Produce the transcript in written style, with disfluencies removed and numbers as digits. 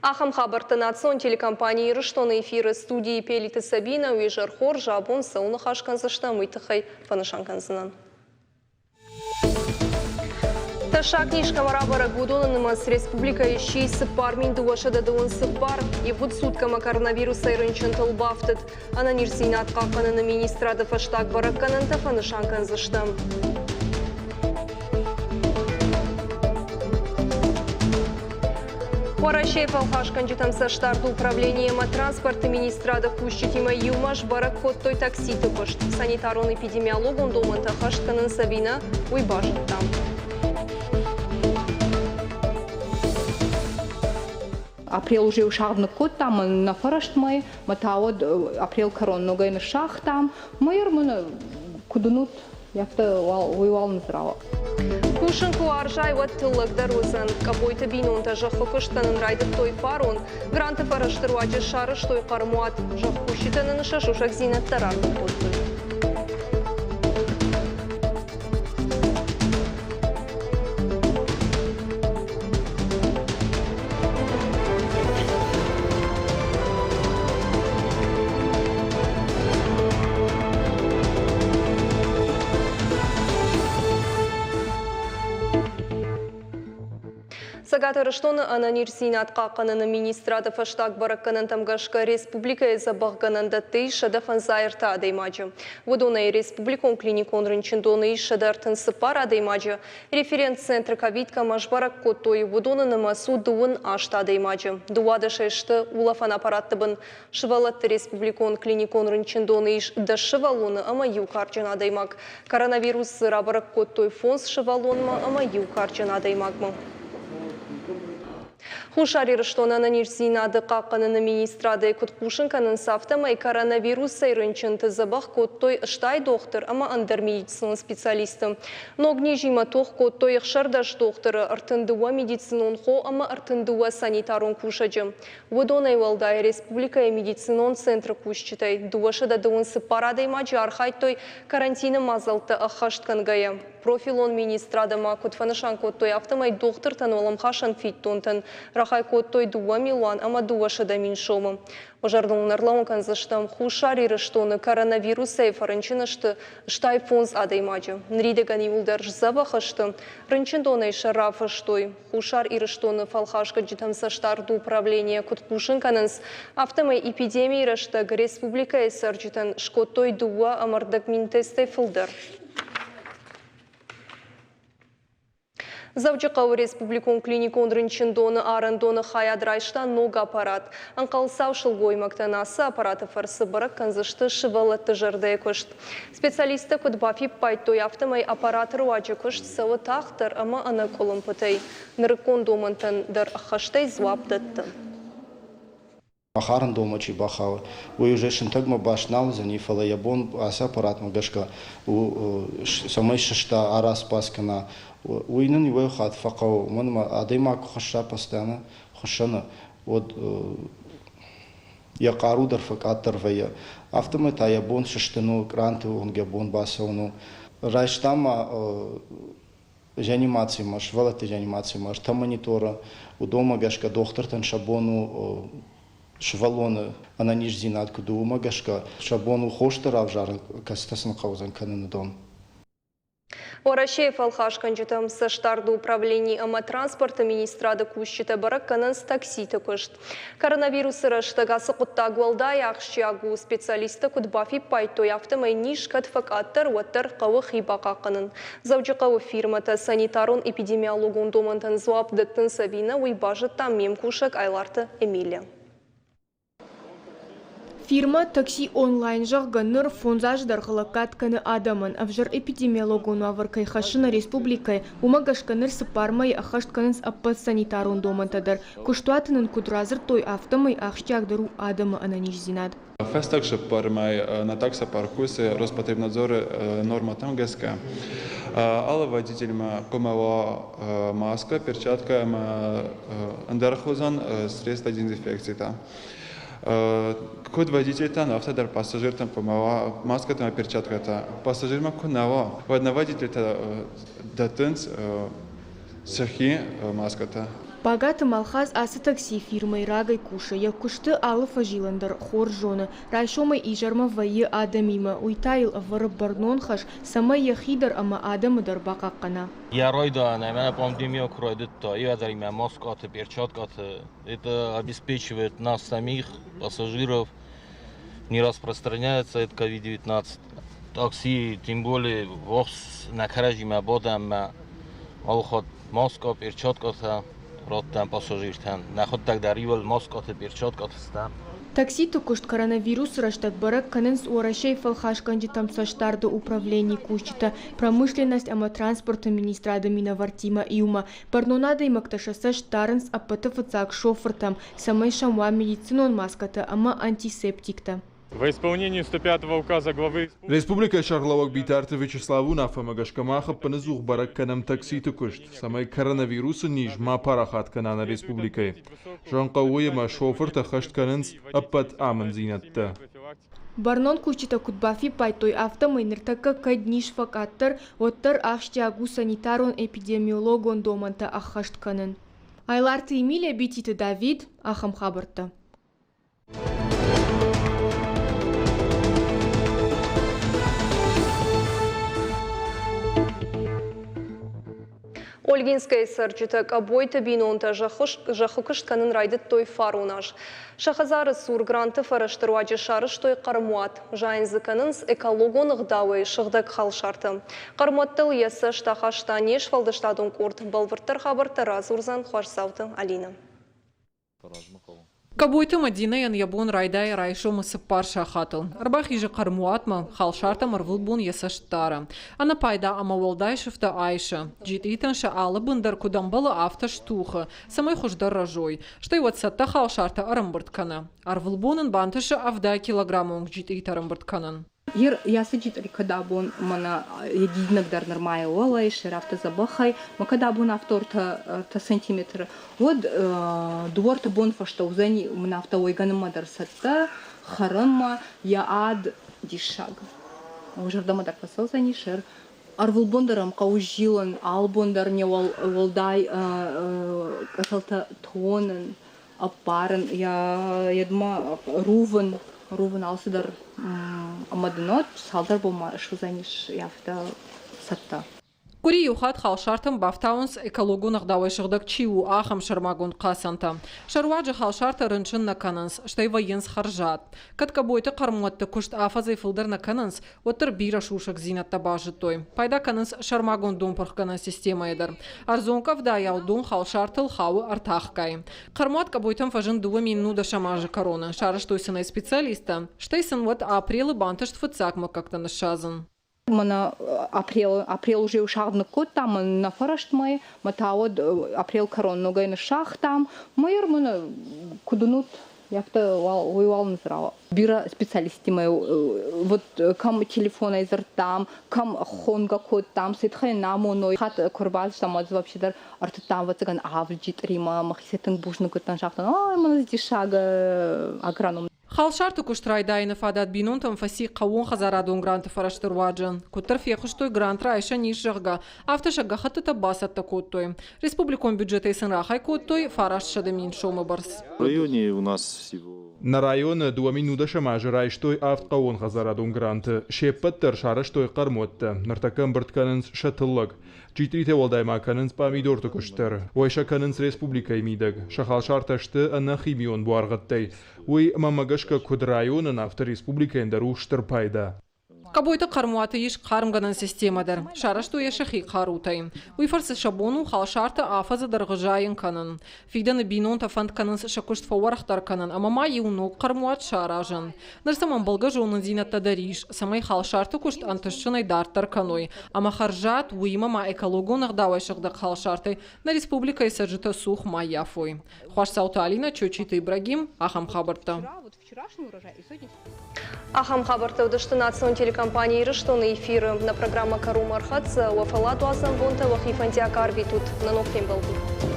Ахӕм хабӕрттӕ национ телекомпани Ирыстоны эфиры студийы Пелиты Сабинӕ уе зӕр хорз, абон цӕуыл ныхас кӕндзыстӕм, уый тыххӕй фӕнысан кӕндзынӕн. Тӕссаг низ кӕмӕ рабӕрӕг, уыдоны нымӕц республикӕйы сси 4224. Ивгъуыд суткӕмӕ коронавирусӕй рынчынтыл бафтыд. Ӕнӕниздзинад хъахъхъӕныны министрады фӕстаг бӕрӕггӕнӕнтӕ фӕнысан кӕндзыстӕм. Уӕрӕсейы фӕлхасгӕнджытӕм цӕстдарды управленийы ӕмӕ транспорты министрады кусджытимӕ иумӕ сбӕрӕг кодтой такситы куыст. Санитарон-эпидемиологон домӕнтӕ ӕххӕст кӕнынц ӕви нӕ, уый базыдтам. Апрел уже сагъд ныккодтам, нӕ фӕрӕстмӕ, мӕ та уӕд апрел кӕрон ногӕй ныссагътам. Мӕйыр мын куыд уынут, афтӕ уый уал ныдзрауа. Кусын куы уарзай, уӕд тыллӕг дӕр уыдзӕн. Къӕбойты бинонтӕ зӕххы куыст кӕнын райдыдтой фарон. Гранты фӕрӕзты руаджы сарӕзтой хъӕрмуат. Зӕхкусджытӕ нын сӕ сусӕгдзинӕдтӕ раргом кодтой. Цӕгат Ирыстоны ӕнӕниздзинад хъахъхъӕныны министрады фӕстаг бӕрӕггӕнӕнтӕм гӕсгӕ республикӕйы дзӕбӕхгӕнӕндӕтты ис 153 адӕймаджы. Уыдонӕй республикон клиникон рынчындоны ис 134 адӕймаджы. Референт-центры ковид кӕмӕ сбӕрӕг кодтой, уыдоны нымӕц у 28 адӕймаджы. 12 сты улӕфӕн аппаратты бын. Сывӕллӕтты республикон клиникон рынчындоны ис 10 сывӕллоны ӕмӕ иу карджын адӕймаг. Коронавирус дзы рабӕрӕг кодтой фондз сывӕллонмӕ ӕмӕ иу карджын адӕймагмӕ. Хуссар Ирыстоны ӕнӕниздзинады хъахъхъӕныны министрадӕй куыд хъусын кӕнынц, афтӕмӕй коронавирусӕй рынчынты дзӕбӕх кодтой стай дохтыр ӕмӕ ӕндӕр медицинон специалисты. Ног низимӕ тох кодтой 16 дохтыры, 32 медицинон хо ӕмӕ 32 санитарон кусӕджы. Уыдонӕй уӕлдай республикӕйы медицинон центры кусджытӕй 224 адӕймаджы архайдтой карантины мадзӕлттӕ ӕххӕст кӕнгӕйӕ. Профилон министрады ма куыд фӕнысан кодтой, афтӕмӕй дохтыртӕн уӕлӕмхасӕн фиддонтӕн рахай кодтой 2 милуан ӕмӕ 200 мин сомы. Уӕ зӕрдыл ын ӕрлӕууын кӕндзыстӕм, Хуссар Ирыстоны коронавирусӕй фӕрынчын сты стай фондз адӕймаджы. Ныридӕгӕн иууылдӕр сдзӕбӕх сты, рынчындонӕй сӕ рафыстой. Хуссар Ирыстоны фӕлхасгӕнджытӕм цӕстдарды управленийӕ куыд хъусын кӕнынц, афтӕмӕй эпидемийы рӕстӕг республикӕйы цӕрджытӕн скодтой 2,5 мин тестӕй фылдӕр. Дзӕуджыхъӕуы республикон клиникон рынчындоны арӕндоны хайад райста ног аппарат. Ӕнхъӕлцау сылгоймӕгтӕн ацы аппараты фӕрцы бӕрӕг кӕндзысты сывӕллӕтты зӕрдӕйы куыст. Специалисттӕ куыд бафиппайдтой, афтӕмӕй аппараты руаджы куыст цӕуы тагъддӕр ӕмӕ ӕнӕкъуылымпытӕй. Нырыккон домӕнтӕн дӕр ӕххӕстӕй дзуапп дӕтты. Хӕрындонмӕ чи бахауы, уый уже сынтӕгмӕ баст нал уыдзӕни, фӕлӕ йӕ бон ацы аппаратмӕ гӕсгӕ у, цӕмӕй сыста, арац-бац кӕна. Уый нын иуӕй хатт фӕхъӕуы, уымӕн ӕмӕ адӕймаг куы хуысса постоянно хуыссӕны, уӕд йӕ хъару дӕр фӕкъаддӕр вӕййы. Афтӕмӕй та йӕ бон сыстын у, къранты онг йӕ бон бацӕуын у. Райстам ма реанимацимӕ, сывӕллӕтты реанимацимӕ ӕртӕ мониторы. Уыдонмӕ гӕсгӕ дохтыртӕн сӕ бон у сывӕллоны ӕнӕниздзинад куыд у, уымӕ гӕсгӕ сӕ бон у хостӕ равзарын, кӕцытӕ сын хъӕудзӕн кӕнын уыдон. Уӕрӕсейы фӕлхасгӕнджытӕм цӕстдарды управлени ӕмӕ транспорты министрады кусджытӕ бӕрӕг кӕнынц такситы куыст. Коронавирусы рӕстӕг ацы хъуыддаг уӕлдай ахсджиаг у. Специалисттӕ куыд бафиппайдтой, афтӕмӕй низ кӕд фӕкъаддӕр, уӕддӕр хъӕуы хи бахъахъхъӕнын. Дзӕуджыхъӕуы фирмӕтӕ санитарон-эпидемиологон домӕнтӕн дзуапп дӕттынц ӕви нӕ, уый базыдта ме мкусӕг Айларты Эмилия. Фирмӕ «Такси онлайн», зӕгъгӕ, ныр фондз азы дӕргъы лӕггад кӕны адӕмӕн. Ӕвзӕр эпидемиологон уавӕр кӕй хӕссы нӕ республикӕйы, уымӕ гӕсгӕ ныр цыппар мӕйы ӕххӕст кӕнынц ӕппӕт санитарон домӕнтӕ дӕр. Куыстуаты нын куыд радзырдтой, афтӕмӕй ахсджиагдӕр у адӕмы ӕнӕниздзинад. Фӕстаг цыппар мӕй нӕ таксопарк кусы Роспотребнадзоры нормӕтӕм гӕсгӕ. Алы водительмӕ хъуамӕ уа маскӕ, перчаткӕ ӕмӕ ӕндӕр хуызӕн средства дезинфекцитӕ. Куыд водительтӕн, афтӕ дӕр пассажиртӕн хъуамӕ уа маскӕтӕ ӕмӕ перчаткӕтӕ. Пассажирмӕ куы нӕ уа, уӕд нӕ водительтӕ дӕттынц сӕхи маскӕтӕ. Багаты Малхаз ацы таксийы фирмӕйы рагӕй кусы, йӕ куысты алы фӕзилӕн дӕр хорз зоны. Райсомӕй изӕрмӕ вӕййы адӕмимӕ, уый та йыл ӕвӕры бӕрнон хӕс, цӕмӕй йӕхи дӕр ӕмӕ адӕмы дӕр бахъахъхъӕна. Йӕ райдайӕнӕй мӕнӕ пандемия куы райдыдта, йӕ маскъаты, перчаткаты, это обеспечивает нас самих, пассажиров, не распространяется это COVID-19. Такси, тем более, вовс нӕ кӕрӕдзимӕ бадӕм алыхатт маскъа, перчаткатӕ радтӕм пассажиртӕн. Нӕхуыдтӕг дӕр иуыл маскъаты, перчаткаты стӕм. Такситы куыст коронавирусы рӕстӕг бӕрӕг кӕнынц Уӕрӕсейы фӕлхасгӕнджытӕм цӕстдарды управленийы кусджытӕ, промышленность ӕмӕ транспорты министрады минӕвӕрттимӕ иумӕ. Бӕрнон адӕймӕгтӕ сӕ цӕст дарынц ӕппӕты фыццаг шофыртӕм, цӕмӕй сӕм уа медицинон маскӕтӕ ӕмӕ антисептиктӕ. Во исполнении 105 указа главы Республикӕйы сӕргълӕууӕг Битарты Вячеславы уынаффӕмӕ гӕсгӕ мах ӕппынӕдзух бӕрӕг кӕнӕм такситы куыст, цӕмӕй коронавирусы низ ма парахат кӕна нӕ республикӕйы. Зӕгъын хъӕуы, ӕмӕ шофыртӕ хӕст кӕнынц ӕппӕт амынддзинӕдтӕ. Бӕрнон кусджытӕ куыд бафиппайдтой, афтӕмӕй ныртӕккӕ кӕд низ фӕкъаддӕр, уӕддӕр ахсджиаг у санитарон-эпидемиологон домӕнтӕ ӕххӕст кӕнын. Айларты Эмилия, Бититы Давид, ахӕм хабӕрттӕ. Ольгинскӕйы цӕрджытӕ Къӕбойты бинонтӕ зӕххы куыст кӕнын райдыдтой фарон аз. Сӕ хӕдзары цур гранты фӕрӕзты руаджы сарӕзтой хъӕрмуат. Зайын дзы кӕнынц экологон ӕгъдауӕй сыгъдӕг халсартӕ. Хъӕрмуӕттыл йӕ цӕст ахаста не сфӕлдыстадон къорд. Бӕлвырддӕр хабӕрттӕ радзурдзӕн Хуасдзауты Алинӕ. Къӕбойты Мадинӕйӕн йӕ бон райдайы райсомы цыппар сахатыл. Ӕрбахизы хъӕрмуатмӕ, халсартӕм ӕрвылбон йӕ цӕст дары. Ӕнӕпайда ӕмӕ уӕлдай сыфтӕ айсы. Джитъитӕн сӕ алы бын дӕр куыд ӕмбӕлы, афтӕ стухы, цӕмӕй хуыздӕр рӕзой. Стӕй уӕд цӕттӕ халсартӕ ӕрӕмбырд кӕны. Ӕрвылбон ын бантысы 70 килограммы онг джитъитӕ ӕрӕмбырд кӕнын. Ер ясы джитъри кӕд абон мӕнӕ йӕ дидинӕг дӕр нырма йӕ уӕлӕ ис, афтӕ дзӕбӕхӕй, мӕ кӕд абон афтӕ ӕртӕ сантиметры, уӕд дыууӕ-ӕртӕ бон фӕстӕ уыдзӕни мын афтӕ уӕйгӕнынмӕ дӕр цӕттӕ, хӕрынмӕ, йӕ ад диссаг. Зӕрдӕмӕ дӕр фӕцӕудзӕни сӕр. Ӕрвылбон дӕр ӕм хъӕуы зилын, алыбон дӕр не уӕлдай къӕцӕлтӕ тонын, ӕппарын, йедмӕ рувын, рувын алцыдӕр ӕмӕ дын уӕд цалдӕр бонмӕ суыдзӕнис афтӕ цӕттӕ. Къуыри иу хатт халсартӕм бафтауынц, экологон ӕгъдауӕй сыгъдӕг чи у, ахӕм сӕрмагонд хъацӕнтӕ. Сӕ руаджы халсартӕ рынчын нӕ кӕнынц, стӕй вӕййынц хӕрзад. Кӕд Къӕбойты хъӕрмуӕтты куыст афӕдзӕй фылдӕр нӕ кӕнынц, уӕддӕр бирӕ сусӕгдзинӕдтӕ базыдтой. Пайда кӕнынц сӕрмагонд донпырхгӕнӕн системӕйӕ дӕр. Ӕрдзон къӕвдайау дон халсартыл хауы ӕртахгай. Хъӕрмуат Къӕбойтӕм фӕзынд 2019 азы кӕроны. Сарӕзтой сын ӕй специалисттӕ, стӕй сын уӕд апрелы бантыст фыццаг мыггӕгтӕ ныссадзын. Мӕнӕ апрел, апрел уже сагъд ныккодтам, нӕ фӕрӕстмӕ, мӕ та уӕд апрел кӕрон ногӕй ныссагътам. Мӕ мӕнӕ куыд уынут, афтӕ уый уал нызрауа. Бирӕ специалисттимӕ вот кӕм телефонӕй дзырдтам, кӕм хонгӕ кодтам, сӕ тыххӕй нӕ амоной. Хатт куы ӕрбацыдтам, уӕд вообще дӕр ӕртыдтам, ӕвӕццӕгӕн, авджы търимӕ, мӕхицӕй тынг бузныг уыдтӕн, загътон, ой, мӕнӕ диссаг агроном. Халсарты куыст райдайыны фадат бинонтӕм фӕци хъӕууонхӕдзарадон гранты фӕрӕзты руаджы. Куыддӕр фехъуыстой грант райсӕн ис, зӕгъгӕ, афтӕ сӕ гӕххӕттытӕ бацӕттӕ кодтой. Республикон бюджетӕй сын рахай кодтой 900 мин сомы бӕрц. В районе у нас всего Нӕ районы 2010 азы райстой авд хъӕууонхӕдзарадон гранты. Се ппӕт дӕр сарӕзтой хъӕрмуӕттӕ. Ныртӕккӕ ӕмбырд кӕнынц сӕ тыллӕг. Джитъритӕ уӕлдай ма кӕнынц пъамидорты куыст дӕр. Уӕй сӕ кӕнынц республикӕйы мидӕг. Сӕ халсартӕ сты ӕнӕ химион буаргъӕдтӕй. Уый, мӕнмӕ гӕсгӕ, куыд районӕн, афтӕ республикӕйӕн дӕр у стыр пайда. Къӕбойты хъӕрмуаты ис хъармгӕнӕн системӕ дӕр. Сарӕзтой йӕ сӕхи хъарутӕй. Уый фӕрцы сӕ бон у халсартӕ афӕдзы дӕргъы зайын кӕнын. Фидӕны бинонтӕ фӕнд кӕнынц сӕ куыст фӕуӕрӕхдӕр кӕнын ӕмӕ ма иу ног хъӕрмуат саразын. Ныр сӕм ӕмбӕлгӕ зонындзинӕдтӕ дӕр ис, цӕмӕй халсарты куыст ӕнтыстджынӕй дарддӕр кӕной. Ӕмӕ хӕрзад, уыимӕ ма экологон ӕгъдауӕй сыгъдӕг халсартӕй нӕ республикӕйы цӕрджытӕ цух ма ййафой. Хуасдзауты Алинӕ, Чочиты Ибрагим, ахӕм хабӕрттӕ. Ахӕм хабӕрттӕ уыдысты национ телекомпани Ирыстоны эфиры. Нӕ программӕ кӕронмӕ ӕрхӕццӕ. Уӕ фӕлладуадзӕн бонтӕ уӕхи фӕндиаг арвитут. Нӕ ног фембӕлды.